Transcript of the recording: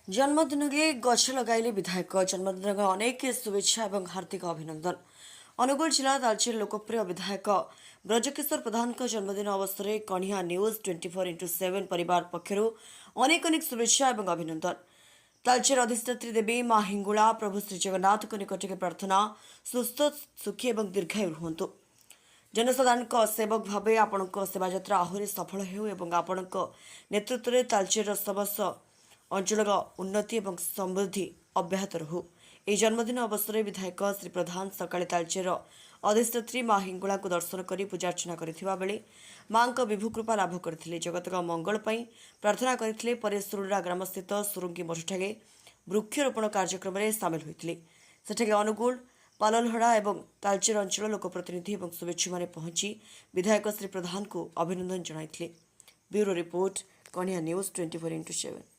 ଜନ୍ମଦିନରେ ଗଛ ଲଗାଇଲେ ବିଧାୟକ। ଜନ୍ମଦିନରେ ଅନେକ ଶୁଭେଚ୍ଛା ଏବଂ ହାର୍ଦ୍ଦିକ ଅଭିନନ୍ଦନ। ଅନୁଗୁଳ ଜିଲ୍ଲା ତାଳଚେର ଲୋକପ୍ରିୟ ବିଧାୟକ ବ୍ରଜକିଶୋର ପ୍ରଧାନଙ୍କ ଜନ୍ମଦିନ ଅବସରରେ କଣିହାଁ ନ୍ୟୁଜ୍ 24x7 ପରିବାର ପକ୍ଷରୁ ଅନେକ ଅନେକ ଶୁଭେଚ୍ଛା ଏବଂ ଅଭିନନ୍ଦନ। ତାଳଚେର ଅଧିଷ୍ଠାତ୍ରୀ ଦେବୀ ମା ହିଙ୍ଗୁଳା, ପ୍ରଭୁ ଶ୍ରୀ ଜଗନ୍ନାଥଙ୍କ ନିକଟରେ ପ୍ରାର୍ଥନା, ସୁସ୍ଥ, ସୁଖୀ ଏବଂ ଦୀର୍ଘାୟୁ ରୁହନ୍ତୁ। ଜନସାଧାରଣଙ୍କ ସେବକ ଭାବେ ଆପଣଙ୍କ ସେବାଯାତ୍ରା ଆହୁରି ସଫଳ ହେଉ ଏବଂ ଆପଣଙ୍କ ନେତୃତ୍ୱରେ ତାଳଚେରର ସମସ୍ତ ଅଞ୍ଚଳର ଉନ୍ନତି ଏବଂ ସମୃଦ୍ଧି ଅବ୍ୟାହତ ରହୁ। ଏହି ଜନ୍ମଦିନ ଅବସରରେ ବିଧାୟକ ଶ୍ରୀ ପ୍ରଧାନ ସକାଳେ ତାଳଚେର ଅଧିଷ୍ଠାତ୍ରୀ ମା ହିଙ୍ଗୁଳାଙ୍କୁ ଦର୍ଶନ କରି ପୂଜାର୍ଚ୍ଚନା କରିଥିବା ବେଳେ ମାଙ୍କ ବିଭୁକୃପା ଲାଭ କରିଥିଲେ। ଜଗତର ମଙ୍ଗଳ ପାଇଁ ପ୍ରାର୍ଥନା କରିଥିଲେ। ପରେ ସୁରୁଡ଼ା ଗ୍ରାମସ୍ଥିତ ସୁରୁଙ୍ଗୀ ମଠଠାରେ ବୃକ୍ଷରୋପଣ କାର୍ଯ୍ୟକ୍ରମରେ ସାମିଲ ହୋଇଥିଲେ। ସେଠାରେ ଅନୁଗୁଳ, ପାଲଲହଡ଼ା ଏବଂ ତାଳଚେର ଅଞ୍ଚଳ ଲୋକପ୍ରତିନିଧି ଏବଂ ଶୁଭେଚ୍ଛୁମାନେ ପହଞ୍ଚି ବିଧାୟକ ଶ୍ରୀ ପ୍ରଧାନଙ୍କୁ ଅଭିନନ୍ଦନ ଜଣାଇଥିଲେ। Bureau report, Kanihan news 24x7।